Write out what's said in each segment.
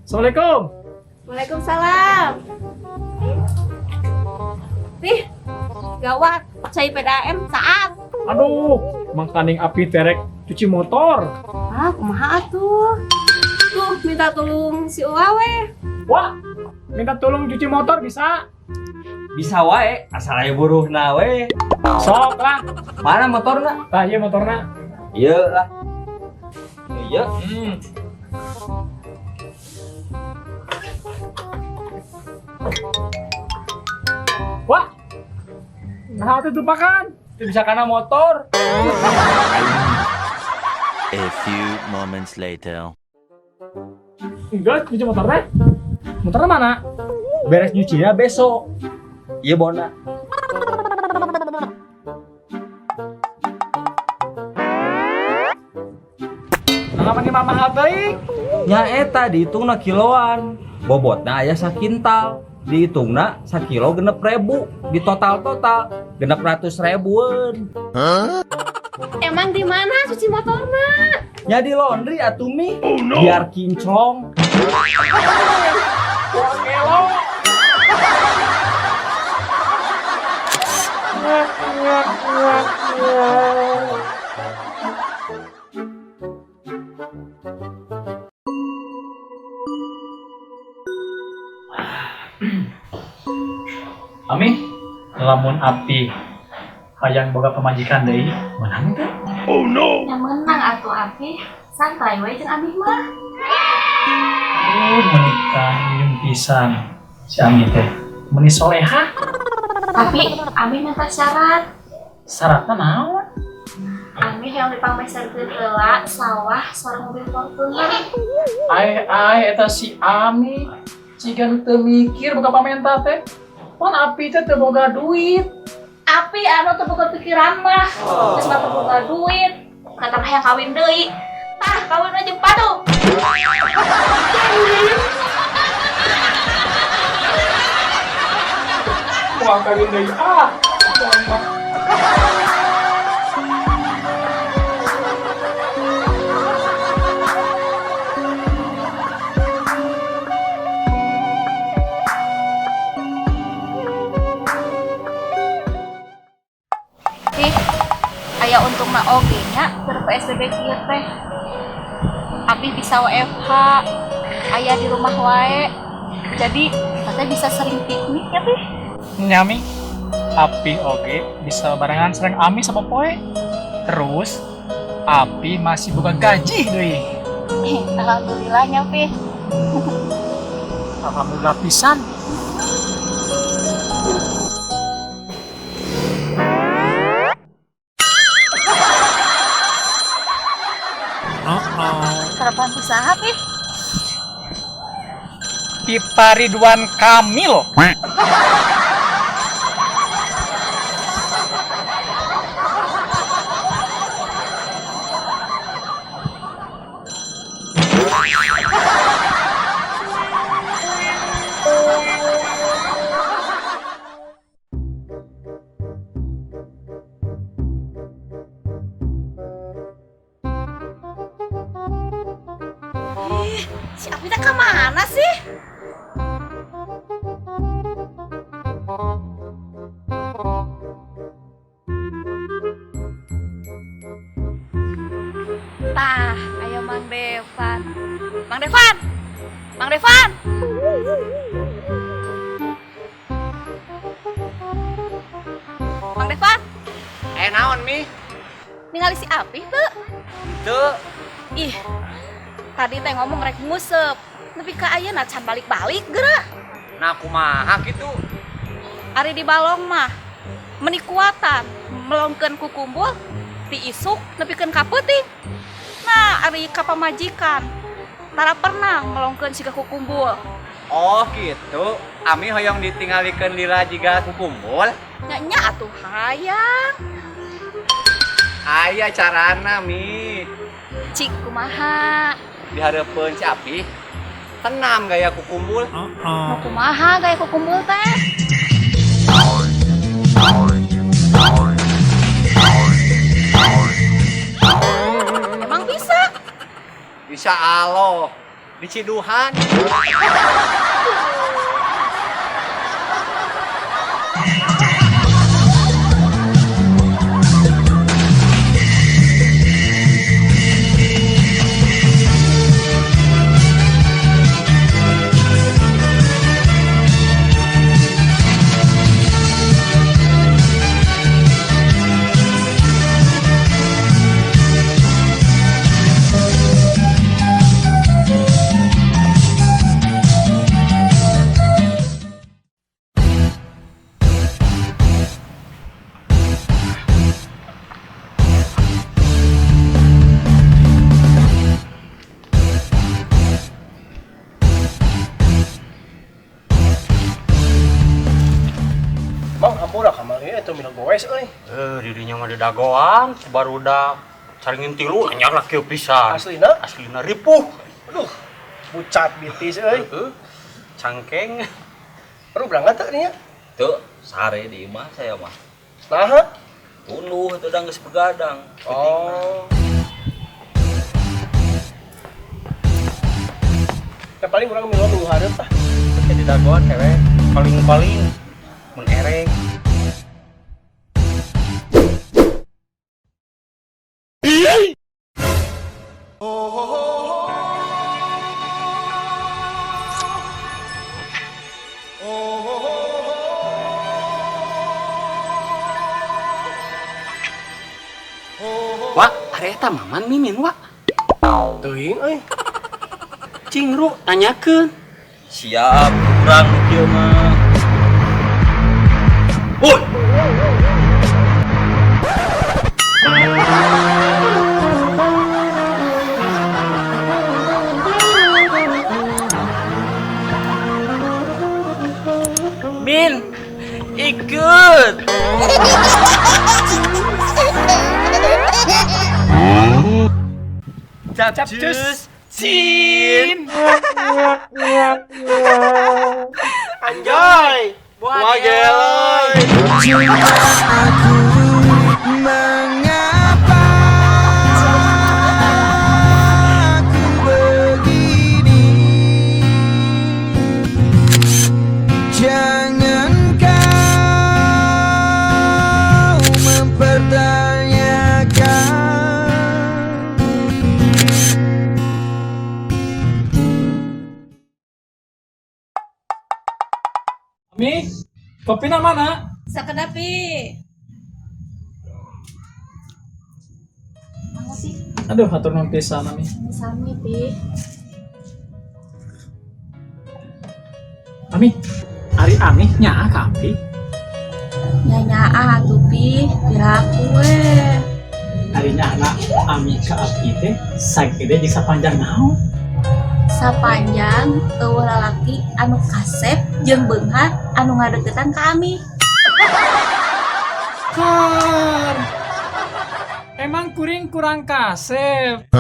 Assalamualaikum. Waalaikumsalam. Ih, gawat, cai PDAM saat. Aduh, mangkaning api terek cuci motor. Ah, kumaha atuh? Tuh, minta tolong si Uwa we. Wah, minta tolong cuci motor bisa? Bisa wae, asal aya buruhna we. Sok lah. Mana motorna? Tah ieu motorna. Ieu lah. Iya. Wah. Nah, itu tumpakan. Itu bisa karena motor. A few moments later. Enggak, cuci motornya. Motornya mana? Beres nyucinya besok. Iya bona. Nah, mani mahal teuing. Nya eta dihitungna kiloan. Bobotna aya sakintal. Dihitungna sakilo 6.000, di total-total 600 ribuan. Emang di mana cuci motorna? Nya di laundry atuh Mi. Oh, no. Biar kinclong. Wah, gelo. Ami, lamun api hayang boga pamajikan deui, meunang teh? Yang menang atuh Abi, santai we jeung Abi mah. Menikah nyum pisan si Ami teh. Meni soleha. Tapi Abi minta syarat. Syaratna naon? Ami yang dipangmeserkeun heula sawah sareng mobil Fortuner. Ai ai eta si Ami ciga nu teu mikir boga pamenta teh. Pan api teh teu boga duit. Api anu teu boga pikiran mah. Geus mah teu boga duit. Kata mah yang kawin deui. Tah kawin aja padu. Wah, kawin deui ah. Ih, aya untungna oge nya keur PSBB kieu teh. Abi bisa WFH, aya di rumah wae. Jadi kita teh bisa sering piknik ya, Pi. Nyami, api oge bisa barengan sareng Ami sapopoe. Terus api masih buka gaji deui. Alhamdulillah nya, Pi. Alhamdulillah pisan. Harapan usaha, Pi. Pipa Ridwan Kamil. Ih, si Abi teh ka mana sih? Tah, ayo Mang Devan. Mang Devan. Mang Devan. Mang Devan, Naon Mi? ningali si Abi teu? Teu. Ih, tadi teh ngomong rek nguseup. Nepi ka ayeuna can balik-balik geura. Nah kumaha kitu? Ari di balong mah meni kuatan melongkeun ku kumbul ti isuk nepikeun ka peuting. Nah, ari ka pamajikan tara pernah melongkeun siga ku kumbul. Oh gitu. Ami hoyong ditinggalikeun lila jiga ku kumbul. Nya nya atuh hayang. Aya carana Mi. Cik kumaha? Dihareupeun si Api. Tenam gaya ku kumbul. Mau kumaha gaya ku kumbul teh? Emang bisa? Bisa Allah. Di Ciduhan. Mang, hampura kamari eta mila goes euy. Eh, dirinya mah didagoan, barudak caringin tilu nanya lah kieu pisan. Aslina? Aslina ripuh. Aduh, bucat bitis euy. Heeh. Cangkeng. Perlu berangkat teu nya? Tuh, sare di imah saya mah. Naha? Tunduh itu udah geus begadang. Oh. Ya paling urang minggu minggu hareup tah. Oke didagoan cewek paling-paling mun ereng. Wak, ari eta Maman Mimin, Wak. Teuing euy. Cingru tanyakeun. Siap, kurang nu kieu mah. Woi, Min, ikut. Capcus Cin. Anjay. Buah geloy. Mengapa aku begini? Jangan kau mempertanyakan. Mi, kopina mana? Sakedap Pi. Mangga Pi. Aduh, hatur nuhun pisan Ami. Sami Pi. Ami, ari Ami nyaah ka Api. Nyanyaa atuh Pi, piraku we. Ari nyaahna Ami ka Api teh sagede jeung sapanjang naon? Sapanjang eueuh lalaki anu kasep jeung beunghar anu ngadeukeutan ka Ami. Kar. Emang kuring kurang kasep.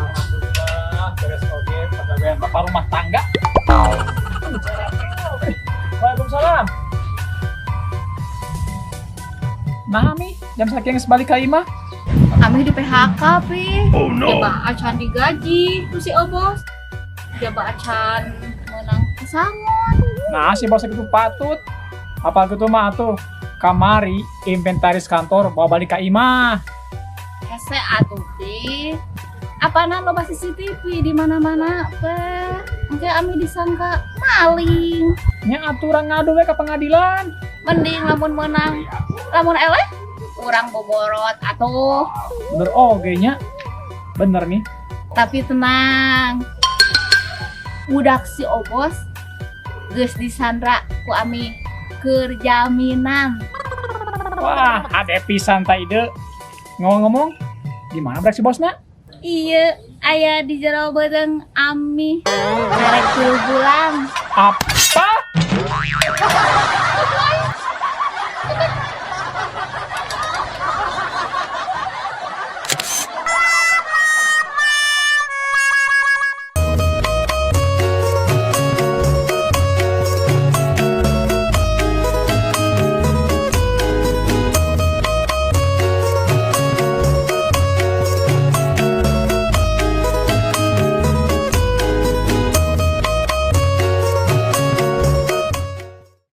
Alhamdulillah, beres oge pegawaian bapak rumah tangga. Waalaikumsalam. Nah, Mi, jam sakieu geus balik ka imah. Ami di PHK Pi. Oh no. Jaba acan digaji ku si Obos. Jaba acan menang pesangon. Nah, si bos itu patut. Apa gitu mah atuh? Kamari inventaris kantor bawa balik ka imah. Hese atuh Pi. Apana loba CCTV di mana-mana teh. Engke ami disangka maling. Nya aturan ngadu we ka pengadilan. Mending lamun menang, lamun eleh urang boborot atuh. Bener oge nya. Bener nih. Tapi tenang. Budak si Obos geus disandra ku ami keur jaminan. Wah, ada pisan ta ide. Ngomong-ngomong, gimana berak si bosna? Iya, Aya di jero beuteung Ami. Karek 3 bulan. Apa?